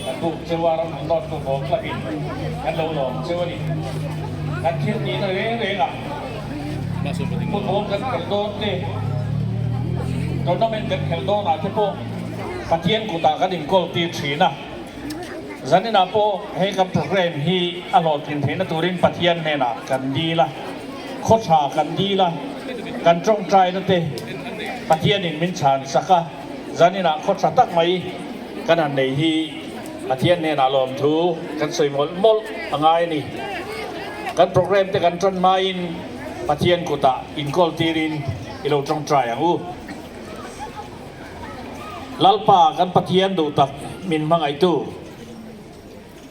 Kan buk cheu a, Ramhlun North Football Club in kan lo lawm cheu a ni. Kan thil tihna reng reng ah football kan khelh dawn te, tournament kan khelh dawn ah te pawh Pathian kutah kan inkawl tir thin a. Zaninah pawh he kan program hi a hlawhtlin theihna turin Pathian hnenah kan dil a, khaw tha kan dil a, kan tawngtaina te Pathianin min chhan sak a, zaninah khaw tha tak mai kan han nei hi Pathian hnenah lawmthu kan sawi mawlh mawlh a ngai a ni. Kan program te kan tan hmain Pathian kutah inkawl tirin i lo tawngtai ang u. Lalpa kan Pathian duh tak min hmangaihtu,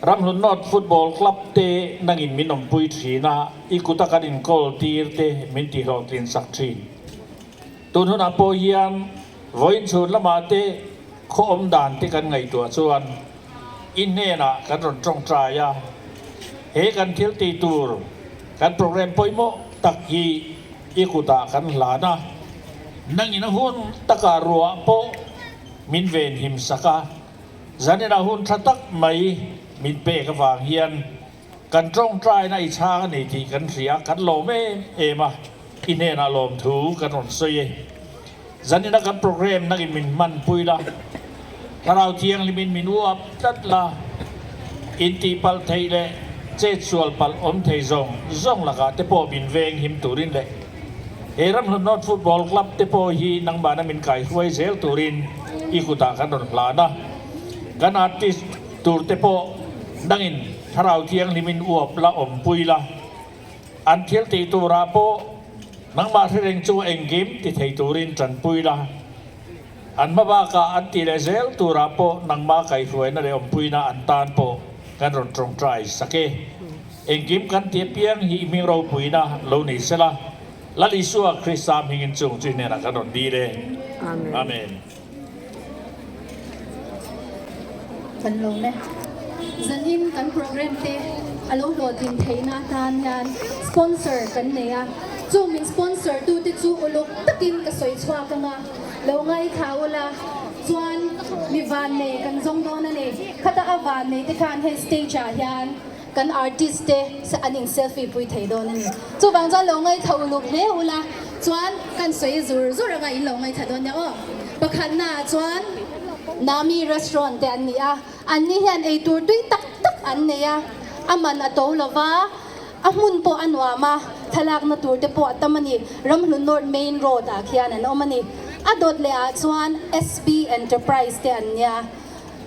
Ramhlun North Football Club te nangin min awmpui thin a, i kuta kan inkawl tir te min tihlawhtlin sak thin. Tun hunah pawh hian vawiin chhun lamah te khaw awm dan te kan ngaihtuah chuan i hnenah kan rawn tawngtai a, he kan thil tih tur kan program pawimawh tak hi I kutah kan hlan a, nangin a hun takah ruah pawh min ven him sak a, zaninah hun tha tak mai min pek avang hian kan tawngtaina i chhang a ni tih kan hria, kan lawm em em a, i hnenah lawmthu kan rawn sawi e. Zanina kan program nangin min hmanpui la, Thlarau Thianghlimin min uap tlat la, intihpalh theih leh chetsual palh awm thei zawng zawng lakah te pawh min veng him turin leh he Ramhlun North Football Club te pawh hi nangmahna min kaihruai zel turin i kutah kan rawn hlan a, kan artist tur te pawh nangin Thlarau Thianghlimin uap la awmpui la. An thil tih turah pawh nangmah hre reng chu engkim ti thei turin tanpui la. An hma bakah an tih leh zel turah pawh nangmah kaihhruaina leh awmpuina an tan pawh kan rawn tawngtai sak e. Engkim kan tih apiang hi i hming ropuina lo ni sela, Lal Isua Krista hmingin chung chu i hnenah kan rawn dil e. Amen. Kan lawm e. Zanin kan program te a lo hlawhtlin theihna atan hian sponsor kan nei a, chung min sponsor tu te chu uluk takin ka sawi chhuak ang a, lo ngaithla ula chuan mi vannei kan zawng dawn a ni. Khata a vannei te khan hei stage ah hian kan artist te an in selfie pui thei dawn a ni. Chuvang chuan lo ngaithla uluk hle ula chuan kan sawi zur zur anga in lo ngaithla dawn nia aw. Pakhatna ah chuan Nami restaurant te an ni a, an ni hian eitur tui tak tak an nei a, a man a to lova, a hmun pawh a nuam a, thlalakna tur te pawh a tam a ni. Ramhlun North Main Road ah khian an awm a ni. A dawt leh ah chuan SB Enterprise te an nia.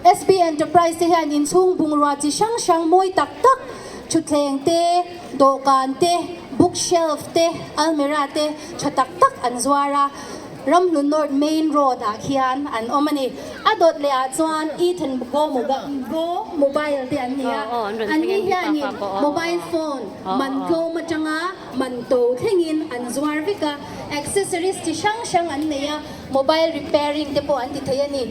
SB Enterprise te hian inchhung bungrua chi hrang hrang mawi tak tak, thutthleng te, dawhkan te, book shelf te, almirah te tha tak tak an zuar a, Ramhlun North Main Road ah khian an awm a ni. A dawt leh ah chuan Ethan Go Go Mobile te an ni a, an ni hianin mobile phone man tlawm atanga man to thlengin an zuar vek a, accessories chi hrang hrang an nei a, mobile repairing te pawh an ti thei a ni.